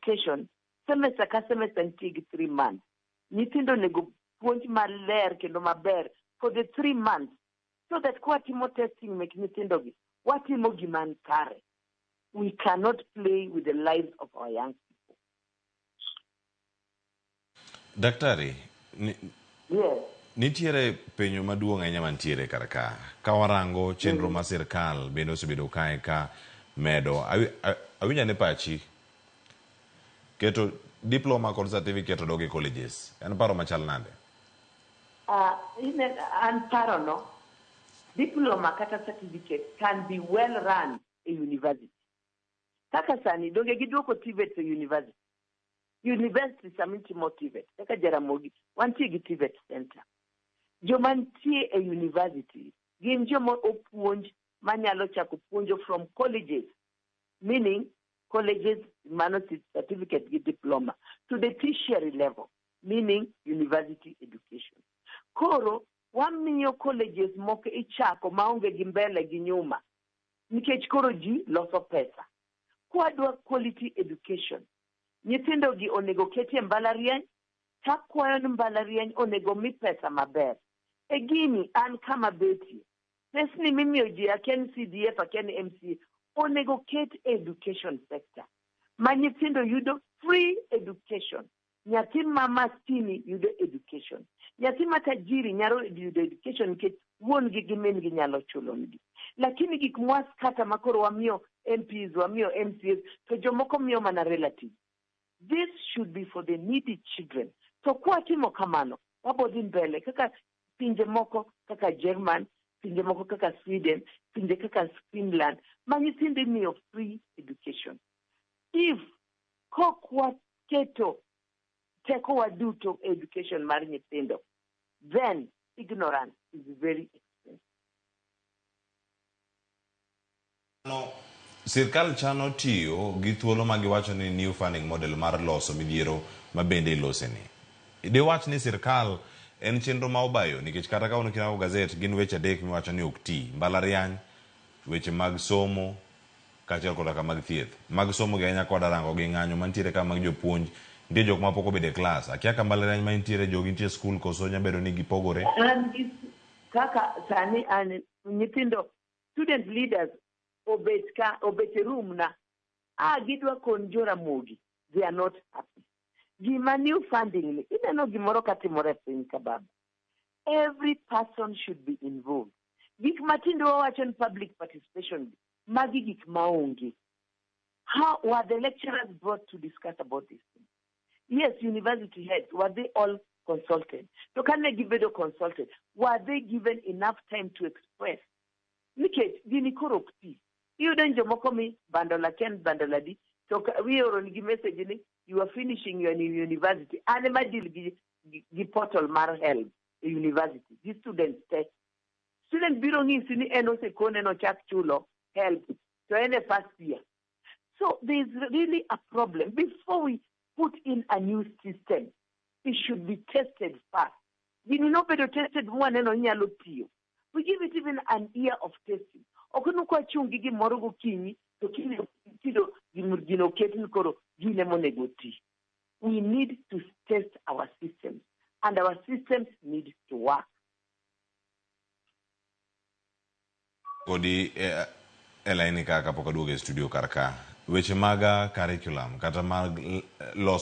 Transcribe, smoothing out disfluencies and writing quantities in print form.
education, semester ka semester nitie gi 3 months. Nyithindo onego puonj maler kendo maber for the 3 months so that kwatimo testing mek nyithindogi, watimo gima kare. We cannot play with the lives of our young people. Daktari, ni, Yes. nitiere penjo maduong' ahinya mantiere kar ka. Ka warango chenro ma sirkal bende osebedo kae ka medo. Awinjo ane pachi. Keto diploma kod certificate odog e colleges. En paro machal nade? An parono, diploma kata certificate can be well run e university. Kaka sani, donge giduoko TVET e university. University sama itimo TVET, kaka Jaramogi, wantie gi TVET center. Joma nitie e university gin joma opuonj manyalo chako puonjo from colleges, meaning colleges mano certificate gi diploma, to the tertiary level, meaning university education. Koro wamiyo colleges moko ichako maonge gi mbele gi nyuma, nikech koro ji loso pesa. Kwadwa quality education, nyithindo gi onego ketie mbalariany, takwayo ni mbalariany onego mi pesa maber. E gini an kama betie, pesni mimiyo ji akia ni CDF, akia ni MCA, onego ket e education sector ma nyithindo yudo free education. Nyathi ma maskini yudo education. Nyathi ma tajiri nyalo yudo education nikech wuon gi gi min gi nyalo chulo negi. Lakini gik mwaskata ma koro wamiyo MPs, wamiyo MCAs, to jomoko miyo mana relatives. This should be for the needy children. To kwatimo kamano, wabo dhi mbele kaka pinje moko kaka German, pinje moko kaka Sweden, pinje kaka Finland, ma nyithindo imiyo free education. If kok waketo tekowa duto e education mar nyithindo, then ignorance is very expensive. No, sirkal chano tiyo gi thuolo ma giwacho ni new funding model mar loso midhiero ma bende iloseni. Diwach ni sirkal en chenro ma obayo nikech kata ka kirango gazet gin weche adek miwacho ni ok ti. Mbalariany, weche mag somo, kaachiel koda ka mag thieth. Mag somo gi ahinya koda rango gi ng'anyo mantiere ka mag jopuonj. Nitie jok ma pok obedo e klas. Akia ka mbalariany ma intiere jogi nitie skul koso nya bedo ni gipogore. An gi kaka sani an nyithindo student leaders obet ka obet e room na a gidwa kon Joramogi, they are not happy. Gima new funding ni ineno gimoro katimore e piny ka baba. Every person should be involved. Gik matindo wawacho ni public participation, magi gik maonge. How were the lecturers brought to discuss about this thing? Yes, university heads, were they all consulted? To kane gibedo consulted, were they given enough time to express? Nikech gini koro ok ti. Iyudo ni jomoko mi bundle akia ni bundle adi, to ioro nigi message ni you are finishing your university. An ema deal gi portal mar HELB e university, gi students te. Student biro ng'isi ni en osekone nochak chulo HELB, to en e first year. So there is really a problem. Before we put in a new system, it should be tested first. Gini nobedo tested mwaneno nyalo tiyo. We give it even an year of testing. Ok ni kwachung' gi gimoro gokinyi to kiny tiro gino oket ni koro gine monego ti. We need to test our systems and our systems need to work. Kodi e laini ka kapok aduogo e studio kar ka. Weche mag curriculum kata mag loso